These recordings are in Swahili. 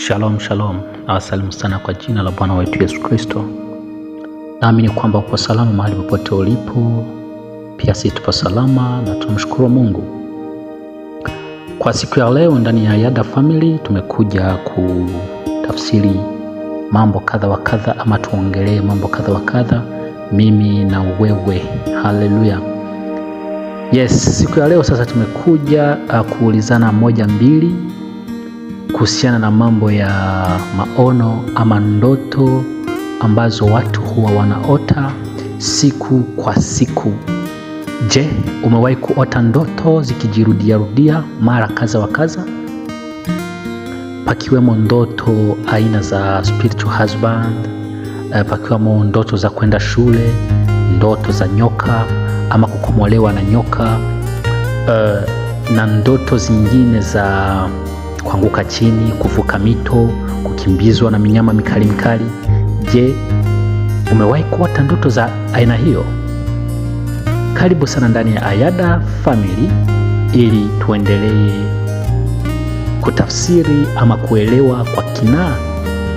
Shalom shalom, nawasalimu sana kwa jina la Bwana wetu Yesu Kristo. Naamini kwamba upo salama mahali popote ulipo, pia sisi tupo salama na tunamshukuru Mungu. Kwa siku ya leo ndani ya Yada Family tumekuja kutafsiri mambo kadha wa kadha, ama tuongelee mambo kadha wa kadha, mimi na wewe. Haleluya! Yes, siku ya leo sasa tumekuja kuulizana moja mbili kuhusiana na mambo ya maono ama ndoto ambazo watu huwa wanaota siku kwa siku. Je, umewahi kuota ndoto zikijirudiarudia mara kadha wa kadha, pakiwemo ndoto aina za spiritual husband, pakiwemo ndoto za kwenda shule, ndoto za nyoka ama kukomolewa na nyoka, na ndoto zingine za kuanguka chini, kuvuka mito, kukimbizwa na minyama mikali mikali. Je, umewahi kuota ndoto za aina hiyo? Karibu sana ndani ya Ayada Family ili tuendelee kutafsiri ama kuelewa kwa kina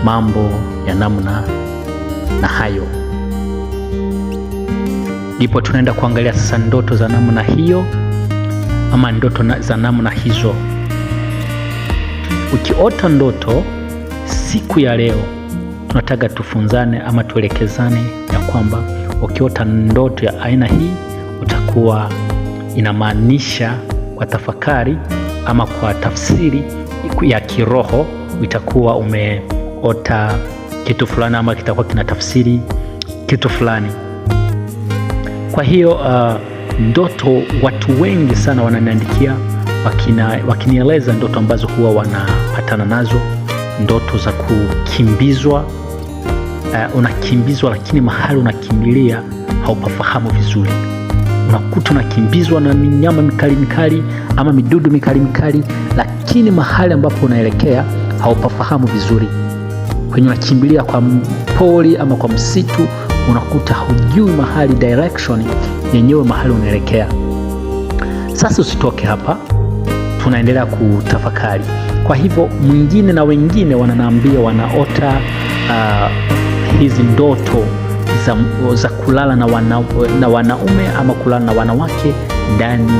mambo ya namna na hayo. Ndipo tunaenda kuangalia sasa ndoto za namna hiyo ama ndoto za namna hizo. Ukiota ndoto siku ya leo, tunataka tufunzane ama tuelekezane ya kwamba ukiota ndoto ya aina hii utakuwa inamaanisha kwa tafakari ama kwa tafsiri ya kiroho itakuwa umeota kitu fulani ama kitakuwa kina tafsiri kitu fulani. Kwa hiyo ndoto, watu wengi sana wananiandikia wakinieleza ndoto ambazo huwa wanapatana nazo, ndoto za kukimbizwa. Unakimbizwa lakini mahali unakimbilia haupafahamu vizuri. Unakuta unakimbizwa na minyama mikali mikali ama midudu mikali mikali, lakini mahali ambapo unaelekea haupafahamu vizuri. Kwenye unakimbilia kwa pori ama kwa msitu, unakuta hujui mahali direction yenyewe mahali unaelekea. Sasa usitoke hapa, tunaendelea kutafakari. Kwa hivyo mwingine na wengine wananiambia wanaota hizi ndoto za kulala na wanaume ama kulala na wanawake ndani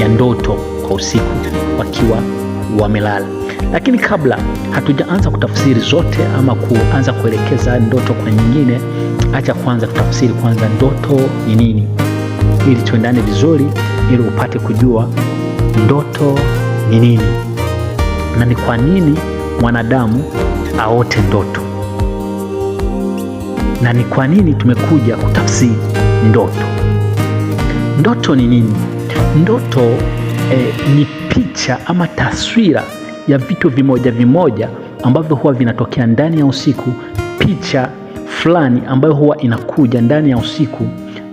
ya ndoto kwa usiku wakiwa wamelala. Lakini kabla hatujaanza kutafsiri zote ama kuanza kuelekeza ndoto kwa nyingine, acha kwanza kutafsiri kwanza ndoto ni nini, ili tuendane vizuri, ili upate kujua ndoto ni nini na ni kwa nini mwanadamu aote ndoto na ni kwa nini tumekuja kutafsiri ndoto. Ndoto ni nini? Ndoto ni picha ama taswira ya vitu vimoja vimoja ambavyo huwa vinatokea ndani ya usiku, picha fulani ambayo huwa inakuja ndani ya usiku,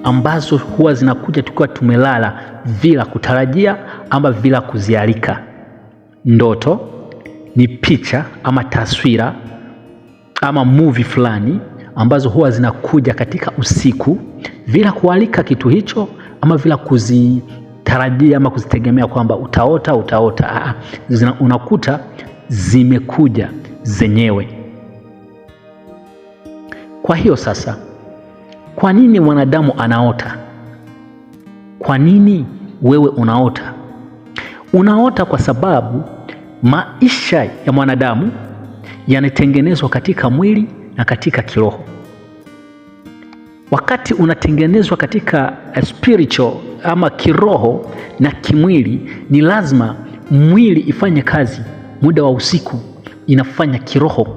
ambazo huwa zinakuja tukiwa tumelala bila kutarajia ama bila kuzialika. Ndoto ni picha ama taswira ama movie fulani ambazo huwa zinakuja katika usiku bila kualika kitu hicho ama bila kuzitarajia ama kuzitegemea kwamba utaota utaota. Unakuta zimekuja zenyewe. Kwa hiyo sasa, kwa nini mwanadamu anaota? Kwa nini wewe unaota? Unaota kwa sababu maisha ya mwanadamu yanatengenezwa katika mwili na katika kiroho. Wakati unatengenezwa katika spiritual ama kiroho na kimwili, ni lazima mwili ifanye kazi muda wa usiku, inafanya kiroho.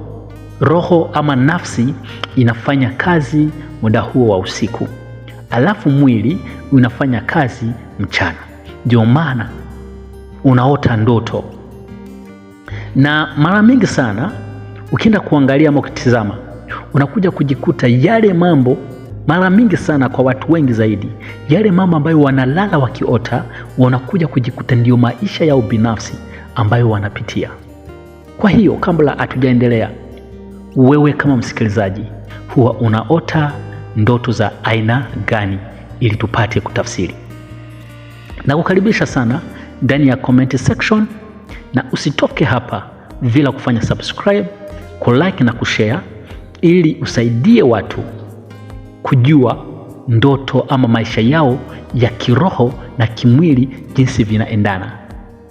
Roho ama nafsi inafanya kazi muda huo wa usiku, alafu mwili unafanya kazi mchana. Ndio maana unaota ndoto, na mara mingi sana ukienda kuangalia ama ukitizama, unakuja kujikuta yale mambo mara mingi sana kwa watu wengi zaidi, yale mambo ambayo wanalala wakiota, wanakuja kujikuta ndiyo maisha yao binafsi ambayo wanapitia. Kwa hiyo kabla hatujaendelea, wewe kama msikilizaji, huwa unaota ndoto za aina gani, ili tupate kutafsiri? Nakukaribisha sana ndani ya comment section, na usitoke hapa bila kufanya subscribe, kulike na kushare, ili usaidie watu kujua ndoto ama maisha yao ya kiroho na kimwili jinsi vinaendana.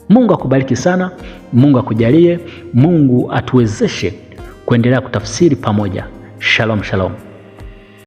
Mungu akubariki sana, Mungu akujalie, Mungu atuwezeshe kuendelea kutafsiri pamoja. Shalom, shalom.